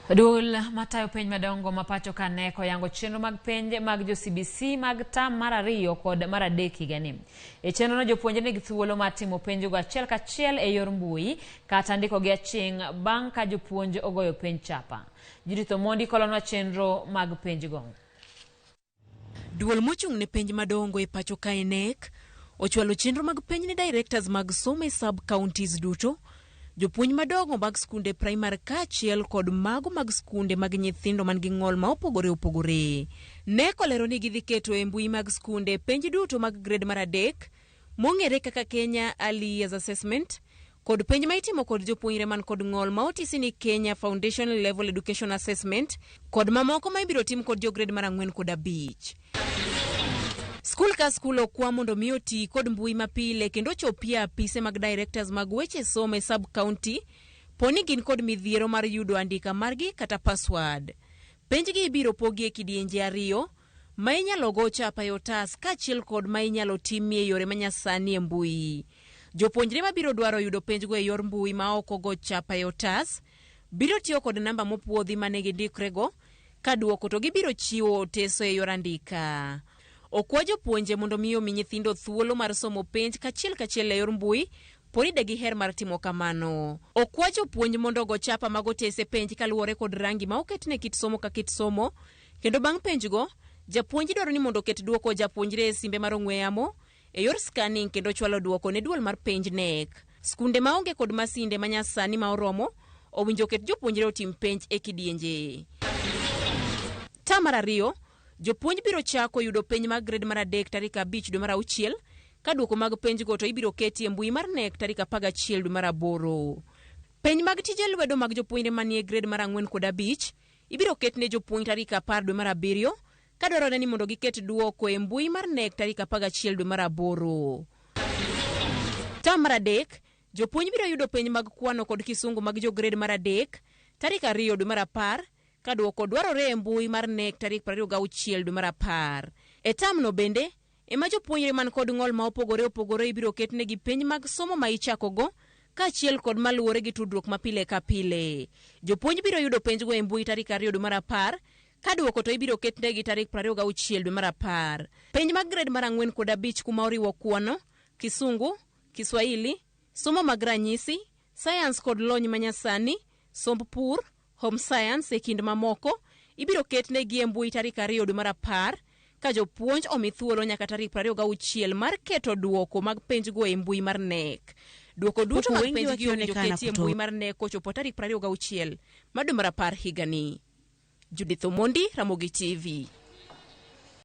Duol matayo penj madongo ma pacho ka KNEC oyango chenro mag penj mag jo CBC mag tam mar ariyo kod mar adek higani. E chenrono jopuonjre nigi thuolo mar timo penjogo achiel kachiel e yor mbui kata ndikogi aching' bang' ka jopuonj ogoyo penj chapa. Judith Omondi kolonwa chenro mag penjgo. Duol mochung' ne penj madongo e pacho kae KNEC ochwalo chenro mag penj ne directors mag somo e sub counties duto, jopuonj madongo mag skunde primary kaachiel kod mago mag skunde mag nyithindo man gi ng'ol ma opogore opogore. KNEC olero ni gidhi keto e mbui mag skunde penj duto mag grade mar adek mong'ere kaka Kenya Early Years Assessment kod penj ma itimo kod jopuonjre man kod ng'ol ma otisi ni Kenya Foundation Level Education Assessment kod mamoko ma ibiro tim kod jo grade mar ang'wen kod abich. Skul ka skul okwa mondo mi oti kod mbui mapile kendo ochopie apise mag directors mag weche somo e sub county poni gin kod midhiero mar yudo andika margi kata password. Penjgi ibiro pogi e kidienje ariyo ma inyalo go chapa e otas kaachiel kod ma inyalo timie e yore manyasani e mbui. Jopuonjre mabiro dwaro yudo penjgo e yor mbui ma ok ogo chapa e otas biro tiyo kod namba mopuodhi mane gidikrego ka duoko to gibiro chiwo oteso e yor andika. Okwa jopuonje mondo mi omi nyithindo thuolo mar somo penj kachiel kachiel e yor mbui poni de giher mar timo kamano. Okwa jopuonj mondo ogo chapa mag otese penj kaluwore kod rangi ma oketne kit somo ka kit somo kendo bang' penjgo japuonj dwaro ni mondo oket duoko japuonjre e simbe mar ong'we yamo e yor scanning kendo chwalo duoko ne duol mar penj KNEC. Skunde maonge kod masinde manyasani ma oromo owinjo oket jopuonjre otim penj e kidienje. Tam mar ariyo, jopuonj biro chako yudo penj mag grade mar adek tarik 5 dwe mar auchiel ka duoko mag penjgo to ibiro keti e mbui mar KNEC tarik 11 dwe mar aboro. Penj mag tije lwedo mag jopuonjre manie grade mar ang'wen kod abich ibiro ket ne jopuonj tarik 10 dwe mar abiriyo ka dwarore ni mondo giket duoko e mbui mar KNEC tarik 11 dwe mar aboro. Tam mar adek, jopuonj biro yudo penj mag kwano kod kisungu mag jo grade mar adek tarik 2 dwe mar apar ka duoko dwarore e mbui mar KNEC tarik 26 dwe mar apar. E tamno bende ema jopuonjre man kod ng'ol ma opogore opogore ibiro ketnegi penj mag somo ma ichakogo kaachiel kod maluwore gi tudruok ma pile ka pile. Jopuonj biro yudo penjgo e mbui tarik 2 dwe mar apar ka duoko to ibiro ketnegi tarik 26 dwe mar apar. Penj mag grade mar ang'wen kod abich kuma oriwo kwano, kisungu, Kiswahili, somo mag ranyisi, sayans kod lony manyasani, somb pur, home science e kind mamoko ibiro ketnegi e mbui tarik 2 dwe mar apar ka jopuonj omi thuolo nyaka tarik 26 mar keto duoko mag penjgo e mbui mar KNEC. Duoko duto Huku mag wengi penjgi owinjo wakionekana keti e mbui mar KNEC kochopo tarik 26 mar dwe mar apar higani. Judith Omondi, Ramogi TV.